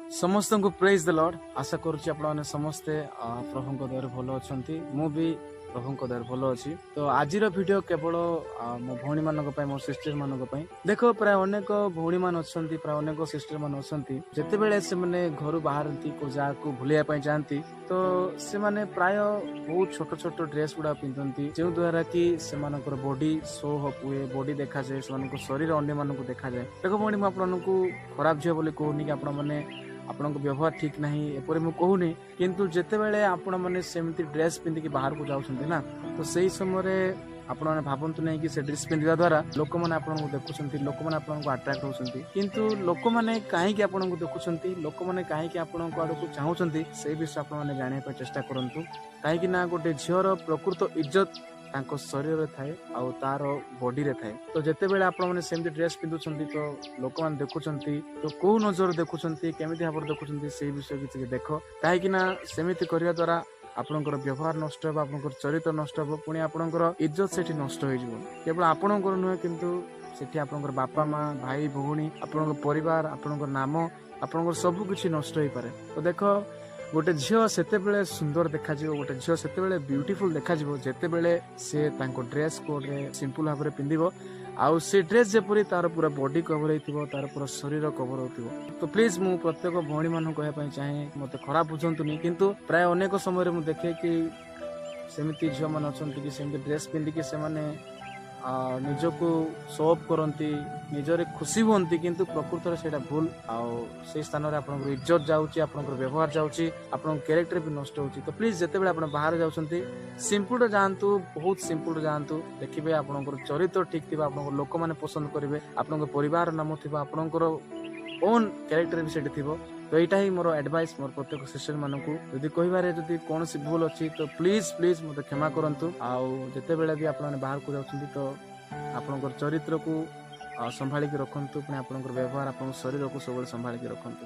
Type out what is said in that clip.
ସମସ୍ତଙ୍କୁ ପ୍ରେଜ୍ ଦ ଲର୍ଡ। ଆଶା କରୁଛି ଆପଣମାନେ ସମସ୍ତେ ପ୍ରଭୁଙ୍କ ଦୟାରୁ ଭଲ ଅଛନ୍ତି। ମୁଁ ବି ପ୍ରଭୁଙ୍କ ଦୟାରୁ ଭଲ ଅଛି। ତ ଆଜିର ଭିଡିଓ କେବଳ ମୋ ଭଉଣୀମାନଙ୍କ ପାଇଁ, ମୋ ସିଷ୍ଟର ମାନଙ୍କ ପାଇଁ। ଦେଖ, ପ୍ରାୟ ଅନେକ ଭଉଣୀମାନେ ଅଛନ୍ତି, ପ୍ରାୟ ଅନେକ ସିଷ୍ଟର ମାନେ ଅଛନ୍ତି, ଯେତେବେଳେ ସେମାନେ ଘରୁ ବାହାରନ୍ତି, କୋଉ ଜାଗାକୁ ବୁଲିବା ପାଇଁ ଯାଆନ୍ତି, ତ ସେମାନେ ପ୍ରାୟ ବହୁତ ଛୋଟ ଛୋଟ ଡ୍ରେସ ଗୁଡା ପିନ୍ଧନ୍ତି, ଯେଉଁ ଦ୍ୱାରା କି ସେମାନଙ୍କର ବଡି ଶୋ ଅପ୍ ହୁଏ, ବଡି ଦେଖାଯାଏ, ସେମାନଙ୍କ ଶରୀର ଅନ୍ୟମାନଙ୍କୁ ଦେଖାଯାଏ। ଦେଖ ଭଉଣୀ, ମୁଁ ଆପଣଙ୍କୁ ଖରାପ ଝିଅ ବୋଲି କହୁନି କି ଆପଣମାନେ ଆପଣଙ୍କ ବ୍ୟବହାର ଠିକ ନାହିଁ, ଏପରି ମୁଁ କହୁନି। କିନ୍ତୁ ଯେତେବେଳେ ଆପଣମାନେ ସେମିତି ଡ୍ରେସ ପିନ୍ଧିକି ବାହାରକୁ ଯାଉଛନ୍ତି ନା, ତ ସେଇ ସମୟରେ ଆପଣମାନେ ଭାବନ୍ତୁ ନାହିଁ କି ସେ ଡ୍ରେସ ପିନ୍ଧିବା ଦ୍ୱାରା ଲୋକମାନେ ଆପଣଙ୍କୁ ଦେଖୁଛନ୍ତି, ଲୋକମାନେ ଆପଣଙ୍କୁ ଆଟ୍ରାକ୍ଟ ହଉଛନ୍ତି। କିନ୍ତୁ ଲୋକମାନେ କାହିଁକି ଆପଣଙ୍କୁ ଦେଖୁଛନ୍ତି, ଲୋକମାନେ କାହିଁକି ଆପଣଙ୍କ ଆଡକୁ ଚାହୁଁଛନ୍ତି, ସେଇ ବିଷୟ ଆପଣମାନେ ଜାଣିବା ପାଇଁ ଚେଷ୍ଟା କରନ୍ତୁ। କାହିଁକି ନା ଗୋଟେ ଝିଅର ପ୍ରକୃତ ଇଜ୍ଜତ ତାଙ୍କ ଶରୀରରେ ଥାଏ ଆଉ ତାର ବଡିରେ ଥାଏ। ତ ଯେତେବେଳେ ଆପଣମାନେ ସେମିତି ଡ୍ରେସ ପିନ୍ଧୁଛନ୍ତି, ତ ଲୋକମାନେ ଦେଖୁଛନ୍ତି, ତ କୋଉ ନଜର ଦେଖୁଛନ୍ତି, କେମିତି ଭାବରେ ଦେଖୁଛନ୍ତି, ସେଇ ବିଷୟ କିଛି ଦେଖ। କାହିଁକି ନା ସେମିତି କରିବା ଦ୍ୱାରା ଆପଣଙ୍କର ବ୍ୟବହାର ନଷ୍ଟ ହେବ, ଆପଣଙ୍କର ଚରିତ୍ର ନଷ୍ଟ ହେବ, ପୁଣି ଆପଣଙ୍କର ଇଜ୍ଜତ ସେଠି ନଷ୍ଟ ହେଇଯିବ। କେବଳ ଆପଣଙ୍କର ନୁହେଁ, କିନ୍ତୁ ସେଠି ଆପଣଙ୍କର ବାପା ମା, ଭାଇ ଭଉଣୀ, ଆପଣଙ୍କ ପରିବାର, ଆପଣଙ୍କ ନାମ, ଆପଣଙ୍କର ସବୁ କିଛି ନଷ୍ଟ ହେଇପାରେ। ତ ଦେଖ, ଗୋଟେ ଝିଅ ସେତେବେଳେ ସୁନ୍ଦର ଦେଖାଯିବ, ଗୋଟେ ଝିଅ ସେତେବେଳେ ବ୍ୟୁଟିଫୁଲ ଦେଖାଯିବ, ଯେତେବେଳେ ସେ ତାଙ୍କ ଡ୍ରେସ କୋଡରେ ସିମ୍ପଲ ଭାବରେ ପିନ୍ଧିବ ଆଉ ସେ ଡ୍ରେସ ଯେପରି ତାର ପୁରା ବଡି କଭର ହେଇଥିବ, ତାର ପୁରା ଶରୀର କଭର ହଉଥିବ। ତ ପ୍ଲିଜ, ମୁଁ ପ୍ରତ୍ୟେକ ଭଉଣୀ ମାନଙ୍କୁ କହିବା ପାଇଁ ଚାହେଁ, ମତେ ଖରାପ ବୁଝନ୍ତୁନି, କିନ୍ତୁ ପ୍ରାୟ ଅନେକ ସମୟରେ ମୁଁ ଦେଖେ କି ସେମିତି ଝିଅମାନେ ଅଛନ୍ତି କି ସେମିତି ଡ୍ରେସ ପିନ୍ଧିକି ସେମାନେ ନିଜକୁ ଶୋ ଅପ୍ କରନ୍ତି, ନିଜରେ ଖୁସି ହୁଅନ୍ତି। କିନ୍ତୁ ପ୍ରକୃତରେ ସେଇଟା ଭୁଲ ଆଉ ସେଇ ସ୍ଥାନରେ ଆପଣଙ୍କର ଇଜ୍ଜତ ଯାଉଛି, ଆପଣଙ୍କର ବ୍ୟବହାର ଯାଉଛି, ଆପଣଙ୍କ କ୍ୟାରେକ୍ଟର ବି ନଷ୍ଟ ହଉଛି। ତ ପ୍ଲିଜ, ଯେତେବେଳେ ଆପଣ ବାହାରେ ଯାଉଛନ୍ତି, ସିମ୍ପଲରେ ଯାଆନ୍ତୁ, ବହୁତ ସିମ୍ପଲରେ ଯାଆନ୍ତୁ। ଦେଖିବେ ଆପଣଙ୍କର ଚରିତ୍ର ଠିକ ଥିବ, ଆପଣଙ୍କ ଲୋକମାନେ ପସନ୍ଦ କରିବେ, ଆପଣଙ୍କ ପରିବାର ନାମ ଥିବ, ଆପଣଙ୍କର ଓନ୍ କ୍ୟାରେକ୍ଟର ବି ସେଠି ଥିବ। ତ ଏଇଟା ହିଁ ମୋର ଆଡଭାଇସ୍ ମୋର ପ୍ରତ୍ୟେକ ସିଷ୍ଟର ମାନଙ୍କୁ। ଯଦି କହିବାରେ ଯଦି କୌଣସି ଭୁଲ ଅଛି, ତ ପ୍ଲିଜ ପ୍ଲିଜ ମୋତେ କ୍ଷମା କରନ୍ତୁ। ଆଉ ଯେତେବେଳେ ବି ଆପଣମାନେ ବାହାରକୁ ଯାଉଛନ୍ତି, ତ ଆପଣଙ୍କର ଚରିତ୍ରକୁ ସମ୍ଭାଳିକି ରଖନ୍ତୁ, ପୁଣି ଆପଣଙ୍କର ବ୍ୟବହାର, ଆପଣଙ୍କ ଶରୀରକୁ ସବୁବେଳେ ସମ୍ଭାଳିକି ରଖନ୍ତୁ।